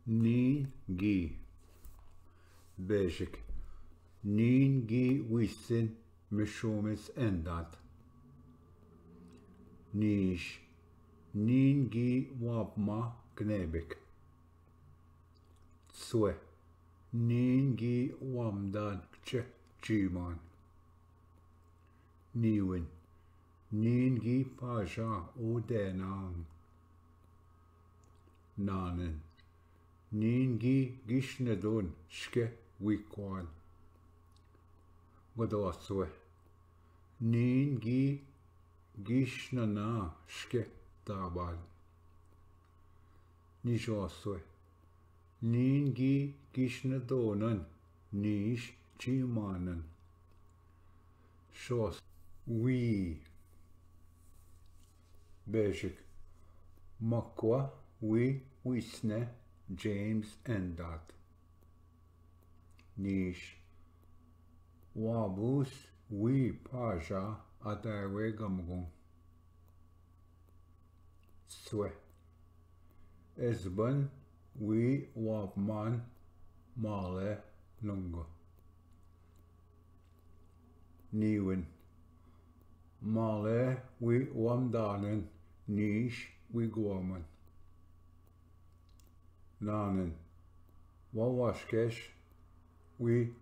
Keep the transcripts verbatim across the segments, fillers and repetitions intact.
Nin gi. Basic. Nin gi wisin mishomis endat. Nish. Nin gi wapma gnebik. Swe. Nin gi wamdan kche chiman. Niwin. Nin gi paja udenan. Nanen. Nin gi gishnedun shke wikwan. Godoswe. Nin gi gishnana shke tabal. Nishoswe. Nin gi gishnedonan nish chimanan. Shos. Wi. Bejik. Makwa wi wisne James endat. Nish. Wabus wi paja adaiwe gamgun. Swe. Ezban wi wapman male nungo. Niwin. Male wi wamdanen nish wi guaman. Nanen. Wawashkesh wi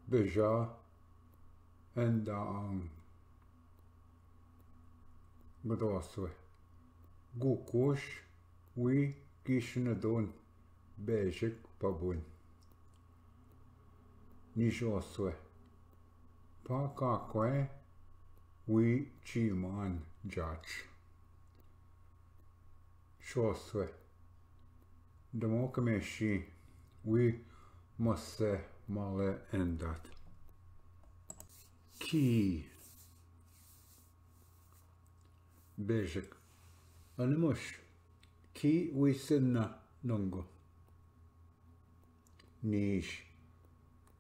beja endaang. Godoswe. Gukush wi gishnedun bejik pabun. Nishoswe. Pa kakwe wi chiman jach. Shoswe. Damo kemeshi wi mase male endat. Ki. Bejik. Animush. Ki wi sinna nungu. Nish.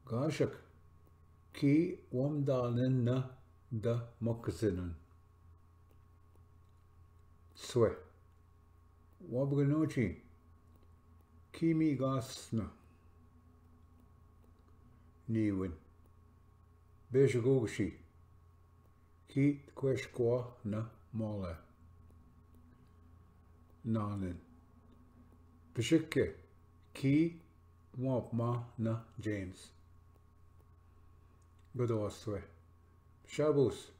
Gashak. Ki wamdanen na da makzinan. Swe. Wabganochi. Ki mi gasna. Niwin. Bejgogshi. Ki kweshkwa na mole. Nanen. Pishike. Ki wapma na James. Godoswe. Shabus.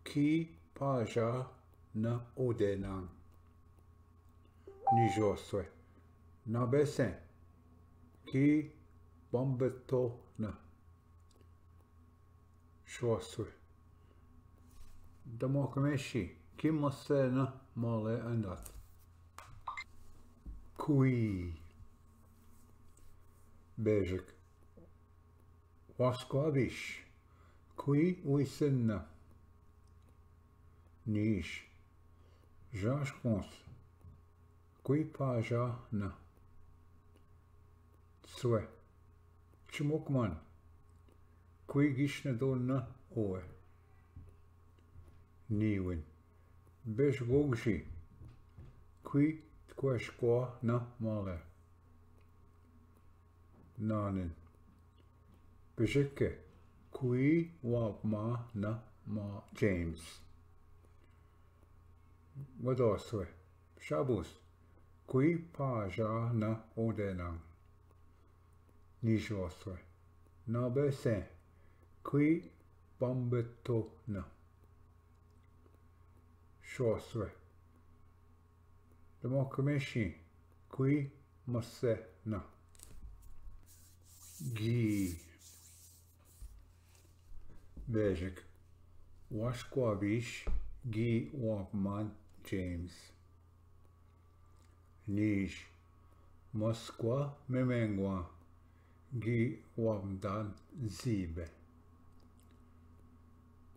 Ki paja na udenan. Nijoswe. Na besen. Ki bambeto na. Shoswe. Damo kemeshi. Ki mase na male endat. Kui. Bejik. Waskwabish. Kui wi sinna. Nish. Jashkons. Kui paja na. Swe. Chimukman. Kui gishnedun na owe. Niwin. Bejgogshi. Kui kweshkwa na male. Nanen. Pishike. Kui wapma na ma James. Godoswe. Shabus. Kui paja na udenan. Nijoswe. Na besen. Kui bambeto na. Shoswe. Damo kemeshi. Kui mase na. Gi. Bejik. Waskwabish. Gi wapman James. Nish. Moskwa memengwa. Gi wamdan zibe.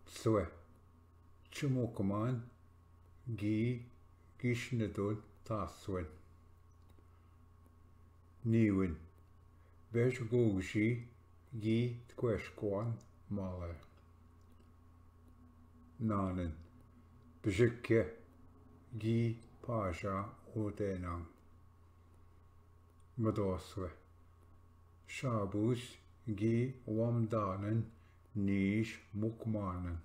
Swe. Chimukman. Gi gishnedun taswen. Niwin. Bejgogshi. Gi kweshkwan male. Nanen. Pishike. Gi paja udenan. गदोस्वे। शाबूस गी वामदानन नीश मुकमानन।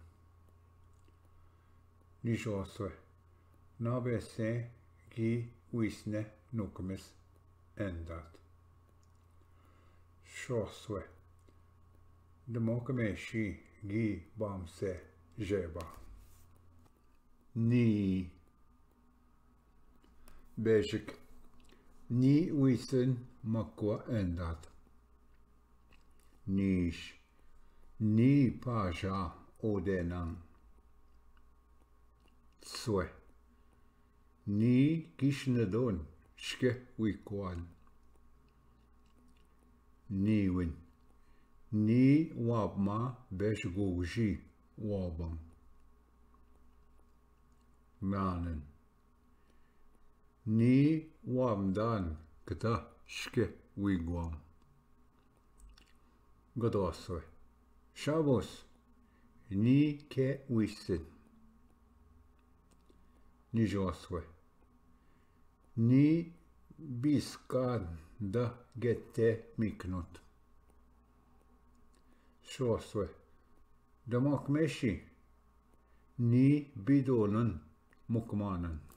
निशोस्वे। ना बेसे गी उइसने नुकमिस एंदात। शोस्वे। दमोकमेशी गी बामसे जेबा। नी। बेशक। नी उइसन मक्वा एंदात। नीश। नी पाशा ओदेनांग। स्वे। नी किशन दोन शके विक्वान। नीविन। नी वापमा बेश गोगशी वाबम। म्यानन। नी वामदान कता शके विग्वाम। गदोस्वे। शाबोस। नी के उइसिन। निजोस्वे। नी बिस्कान द गेते मिकनुत। शोस्वे। दमोकमेशी। नी बिदोनन मुकमानन।